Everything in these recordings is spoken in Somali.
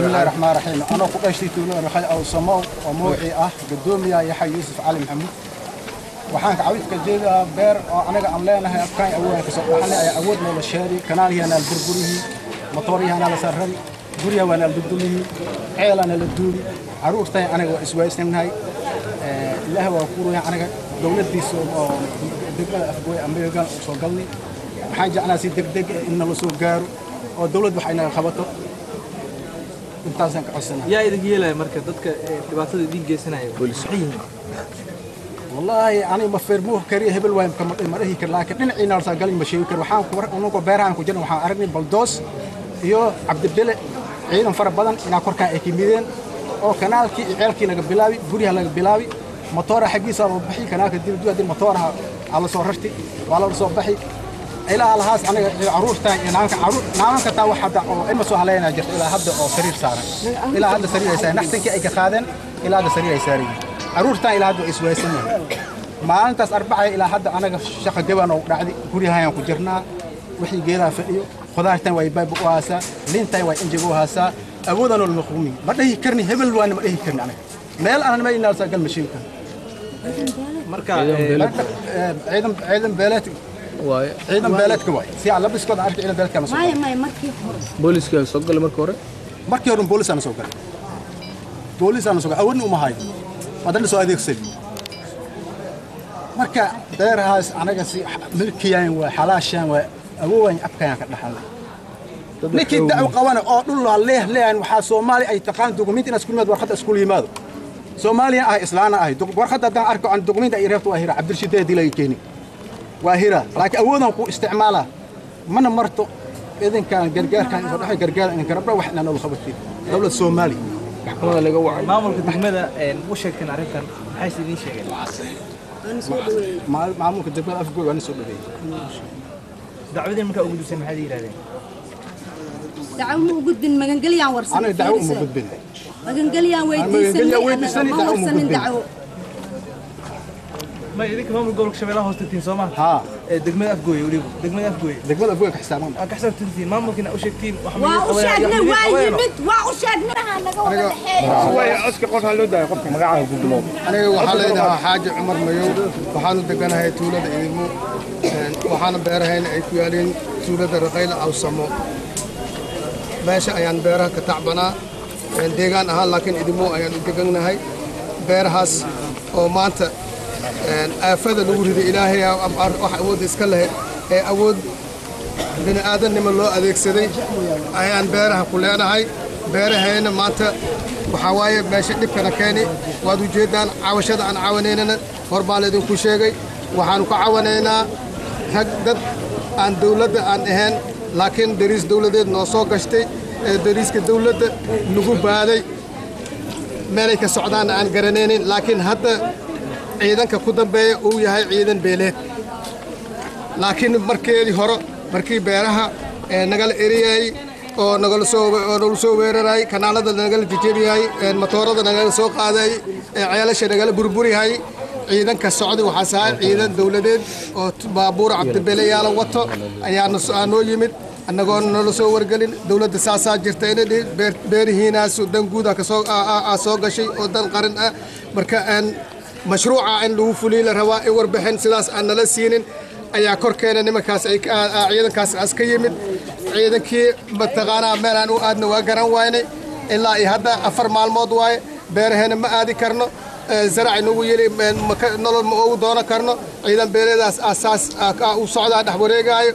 بسم الله الرحمن الرحيم. أنا قدشتي tuulada Rakhal Awsamo oo mowqi ah gudoomiyaha Yaxya Yuusuf Cali Maxamuud. Waxaan ka cawid ka jeedaa beer oo anaga aan leenahay afkaan awood ka soo baxnay ayaa awood nolosheedii kanaaliyana la burburiyay, matooriyana la sarray, guryaha waana la dudumiyay, ceelana la duuli, caruurtay anaga waa iswaysnahay. Ilaahay waa ku ruuxay anaga dawladiisa oo degmada Afgooy Ameerika soo galnay. Waxaan jeclaa si degdeg in nala soo gaaro oo dawlad wax inaga qabato. Intaasaan ka codsanaa. Yaa idin yeelaya marka dadka dhibaatada idin geysanaya? Wallaahi ani ma firmuh kariya hebel waay kama ma dhihi kar, laakiin dhinaciina la soo galin ma sheegi kar. Waxaan ku anagoo beerahan ku jirna waxaan aragnay baldoos iyo Cabdibile ciidan fara badan inaa korkaan ay kimideen oo kanaalkii iyo ceelkii laga bilaabi, guryaha laga bilaabi, matoora xaggiisa loo bixi, kanaalka dib dib matooraha ala soo rarti waa la soo baxi ilaa lahaas. Aniga caruurta iyo naanka caruur naanka taa waxa hadda oo ilma soo haleynaa jirta ilaa hadda oo sariir saaran, ilaa hadda sariir ay saaran, naxtinkii ay ka qaadeen ilaa hadda sariir ay saaran yihiin caruurta, ilaa hadda way iswaysan yihiin. Maalintaas Arbacaya ilaa hadda anaga shaqa gaban oo dhacday guryahan ku jirnaa, wixii geedaha fadhiyo, khudaartan way bayb u haasaa, liintan way injigo u haasaa. Awoodan oo maqruumi ma dhihi karni hebel waana ma dhihi karni anaga meel aanan ma inaa gal ma sheegi karni. Marka ciidan beeleed waaye, ciidan beeleedka waay si aan labiskooda arkay ciidan beeleedka ma soo maya maya markii hore booliska soo galay marka hore. Markii hore boolis aan soo galay, boolis aan soo galay, awoodna uma hayo wadan soo adeegsan. Marka beerahaas anaga si milkiyaan waa xalaashaan waa awowan abkayaan ka dhaxalnay. Ninkii dacwo qabana oo dhul leh leeyahan waxaa Soomaali ay taqaan dukumiinti inaad isku yimaado, warqadda isku yimaado. Soomaaliya ah islaana ahay, warqadda haddaan arko aan dukumiinti ay reebto waa hira Cabdirashiid dilay keeni waa hira, laakiin awoodan ku isticmaalaa mana marto. Idinkaan gargaarkaan soo dhaxay gargaar idinka rabna wax inaan nolol qabatiin dawlad Soomaali. Maxkamadda laga wacay maamulka degmada u sheegteen arrintan, maxay idiin sheegeen? Maamulka degmada Afgooy waa soo dhaweeyey. Dacwadii markaa ugu gudbiseen maxay yidhahdeen? Dacwo ma u gudbin, magangalyaan warsan. Aniga dacwo uma gudbin. Magangalyaan weydiisanay, ma warsanin dacwo. Ma idinka maamul gobolka Shabeellaha hoos tagtiin soo ma? Haa. Degmada Afgooye, weliba degmada Afgooye. Degmada Afgooye ka xisaaban waa ka xisaabtantiin maamulkiina u sheegtiin? Wax waa u sheegnay, waa yimid, waa u sheegnay, naga wada dhexeeyo. Codka qof ha loo daayo qofka magacaaga ku bilow. Aniga waxaa leedahaa Xaaji Cumar Mayow, waxaanu deganahay tuulada Idimo, waxaana beerahayna ay ku yaaleen tuulada Raqayla Awsamo. Meesha ayaan beeraha ka tacbanaa deegaan ahaan, laakiin Idimo ayaan u degannahay. Beerahaas oo maanta aafada lagu riday, Ilaahay wax awood iska leh ee awood bini aadannimo loo adeegsaday ayaan beeraha ku leenahay. Beerahayna maanta waxaa waaye meesha dhibkana keeni waad ujeeddaan. Cawashada aan cawanaynana hor baan laydinku sheegay. Waxaanu ka cawanaynaa rag dad aan dawladda aan ahayn, laakiin dariis dawladeed noo soo gashtay ee dariiska dawladda nagu baaday, meelay ka socdaanna aan garanaynin, laakiin hadda ciidanka ku dambeeya uu yahay ciidan beeleed. Laakiin markeedii hore markii beeraha nagala eriyay oo nagala soo oo nagala soo weerarayay, kanaalada nagala jejebiyay, matoorada nagala soo qaaday, ceelasha nagala burburiyay, ciidanka socday waxaa sahay ciidan dawladeed oo baabuur Cabdibeleyaala wato ayaa noo yimid annagoo nala soo wargelin. Dawladda saasaa jirta inay dhihi beerihiinaas dan guuda kasoo soo gashay oo dan qaran ah, marka aan mashruuca in lagu fuliy la rabaa in warbixin sidaas aan nala siinin ayaa korkeena nimankaas ay ciidankaas as ka yimid. Ciidankii mataqaanaa meelaan u aadna waa garan waynay ilaa iyo hadda 4 maalmood waaye. Beeraheena ma aadi karno, zarac nagu yeli nolol ma ugu doonan karno. Ciidan beeleedaas asaas u socdaa dhex wareegaayo.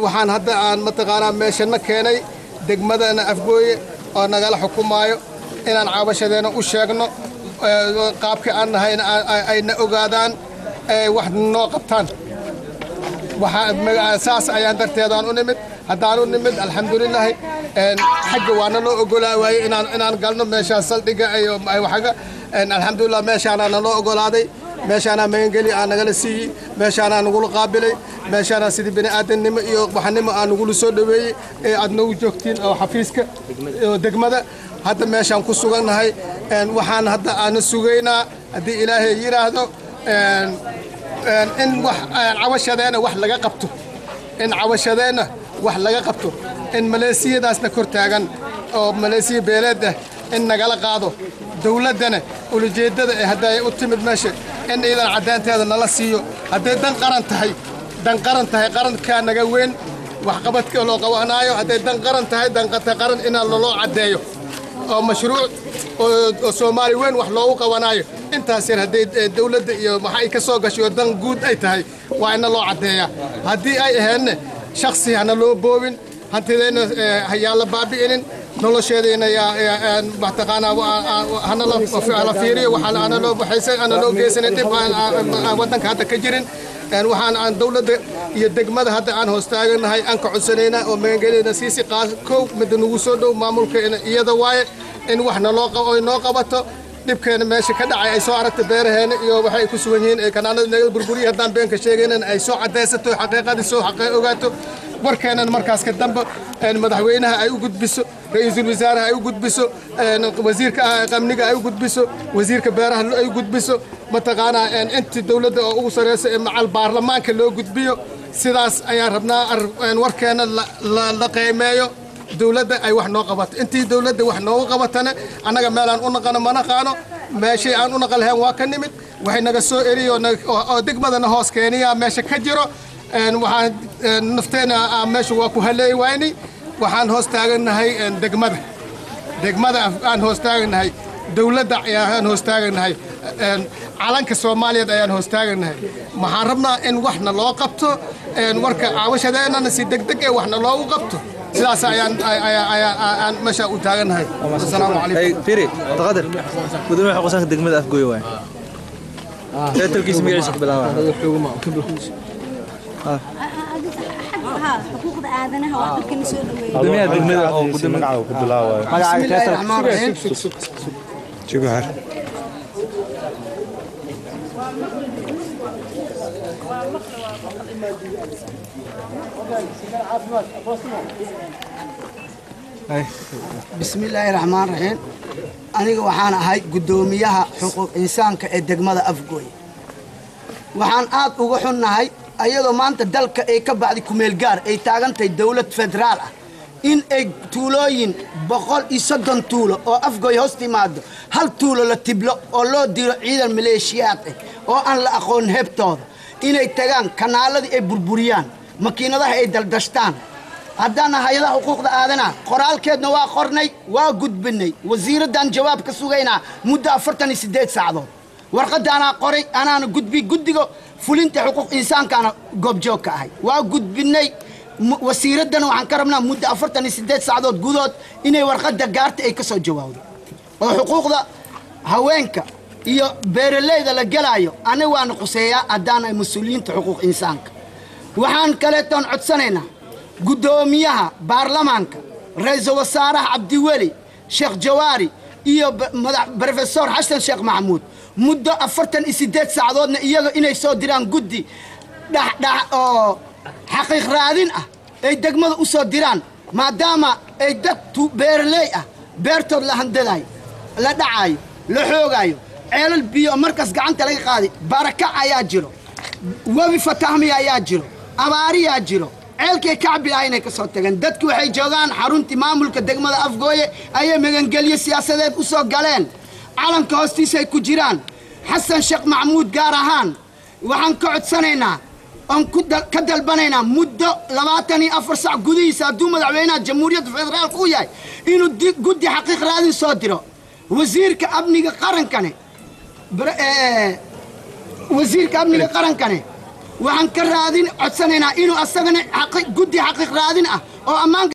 Waxaan hadda aan mataqaanaa meeshana keenay degmadana Afgooye oo nagala xukumaayo inaan cabashadeena u sheegno, qaabka aan nahayna ayna ogaadaan, wax noo qabtaan. Saas ayaan darteedaan u nimid. Haddaan u nimid, alxamdulilaahi, xagga waana loo ogolaa waaye inaan galno meeshaas saldhigga iyo waxaga. Alxamdulilah, meeshaanaa naloo ogolaaday, meeshaanaa magangeli aa nagala siiyey, meeshaanaa nagula qaabilay, meeshaanaa sidii bini aadamnimo iyo waxnimo aa nagula soo dhoweeyey ee aad noogu joogtiin oo xafiiska oo degmada hadda meeshaan ku sugannahay. Waxaan hadda aana sugaynaa haddii Ilaahay yidhaahdo in wax cawashadeena wax laga qabto, in cawashadeenna wax laga qabto, in maleesiyadaasna kor taagan oo maleesiya beeleed ah in nagala qaado dowladdana ulajeeddada ee hadda ay u timid meesha in iidan caddaanteeda nala siiyo hadday dan qaran tahay dan qaran tahay qarankaa naga weyn waxqabadka loo qabanaayo hadday dan qaran tahay danqata qaran inaa laloo caddeeyo oo mashruuc oo Soomaali weyn wax loogu qabanaayo intaas yar hadday dowladda iyo waxa ay ka soo gashay oo dan guud ay tahay waa ina loo caddeeyaa haddii ay ahaydna shakhsi hana loo boobin hantidayna hayaa la baabi'inin nolosheedayna yaa mataqaanaa hana la fiiriyo waxaan ana loo baxaysan ana loo geysanin dhib aan waddanka hadda ka jirin waxaan aan dowladda iyo degmada hadda aan hoos taaganahay aan ka codsanaynaa oo magangelayna siisi qaas kow midda nagu soo dhow maamulka iyada waaye in wax naloo qabo noo qabato dhibkeena meesha ka dhacay ay soo aragta beeraheena iyo waxay ku sugan yihiin ee kanaanada naga burburiya haddaan beenka sheegaynan ay soo caddaysato xaqiiqadii soo xaqee ogaato warkeenan markaas ka dambe madaxweynaha ay u gudbiso ra'iisul wasaaraha ay u gudbiso wasiirka amniga ay u gudbiso wasiirka beeraha ay u gudbiso mataqaanaa intii dowladda oo ugu sareysa ee macal baarlamaanka loo gudbiyo sidaas ayaan rabnaa warkeena la qiimeeyo dowladda ay wax noo qabato intii dowladda wax noogu qabatana annaga meelaan u naqano ma naqaano meeshii aan u naqan lahayn waa ka nimid waxay naga soo eriyo oo degmadana hoos keeniyaa meesha ka jiro waxaan nafteena meesha waa ku haleey waynay waxaan hoos taagannahay degmada degmada aan hoos taagannahay dowladda ayaan hoos taagannahay calanka Soomaaliyeed ayaan hoos taagannahay waxaan rabnaa in waxna loo qabto warka caawashadeennana si degdeg eh waxna loogu qabto sidaas ayaan ayaan meesha u taagannahay assalaamu calaykum fiiri taqadir gudoomiyaha xuquuqsanka degmada Afgooye waay titlkiisa magaciisa ku bilaabaa xuquuqda aadanaha waa dadka la soo dhaweeyay gudoomiyaha degmada oo gudoomiyaha ku bilaabaa magacaaga jugaar بسم الله الرحمن الرحيم aniga waxaan ahay gudoomiyaha xuquuq insaanka ee degmada Afgooye waxaan aad uga xunnahay ayadoo maanta dalka ay ka bacdi kumeel gaar ay taagantahay dawlad federaal ah in ay tuulooyin 130 tuulo oo Afgooye hoos timaado hal tuulo la tiblo oo loo diro ciidan maleeshiyaad ah oo aan la aqoon heebtooda inay tagaan kanaaladii ay burburiyaan makiinadaha ay daldashtaan haddana hay'adaha xuquuqda aadanaha qoraalkeedna waa qornay waa gudbinay wasiiraddan jawaab ka sugaynaa muddo 48 saacadood warqadaanaa qoray anaana gudbi guddiga fulinta xuquuq insaankaana goobjoog ka ahay waa gudbinay wasiiraddana waxaan ka rabnaa muddo 48 saacadood gudood inay warqadda gaarta ay ka soo jawaabdo oo xuquuqda haweenka iyo beeraleyda la gelaayo aniga waana quseeyaa haddaana mas-uuliyiinta xuquuq insaanka waxaan kaleetoon codsanaynaa gudoomiyaha baarlamaanka ra'iisul wasaaraha Cabdiweli Sheekh Jawaari iyo professor Xasan Sheekh Maxamuud muddo 48 saacadoodna iyaga inay soo diraan guddi dhax oo xaqiiq raadin ah ay degmada u soo diraan maadaama ay dad beeraley ah beertood la handadayo la dhacayo la xoogayo ceelal biyo markaas gacanta laga qaaday baraka ayaa jiro webi fatahmiya ayaa jiro abaariyaa jiro ceelkay kacbi ah inay ka soo tageen dadku waxay joogaan xaruntii maamulka degmada Afgooye ayay magangelyo siyaasadeed u soo galeen calanka hoostiisa ay ku jiraan Xasan Sheekh Maxamuud gaar ahaan waxaan ka codsanaynaa oon ka dalbanaynaa muddo 24 saac gudihiisa hadduu madaxweynaha jamhuuriyadda federaalka u yahay inuu guddi xaqiiq raadin soo diro wasiirka amniga qarankane wasiirka amniga qarankane waxaan ka raadin codsanaynaa inuu asagana guddi xaqiiq raadin ah oo ammaanka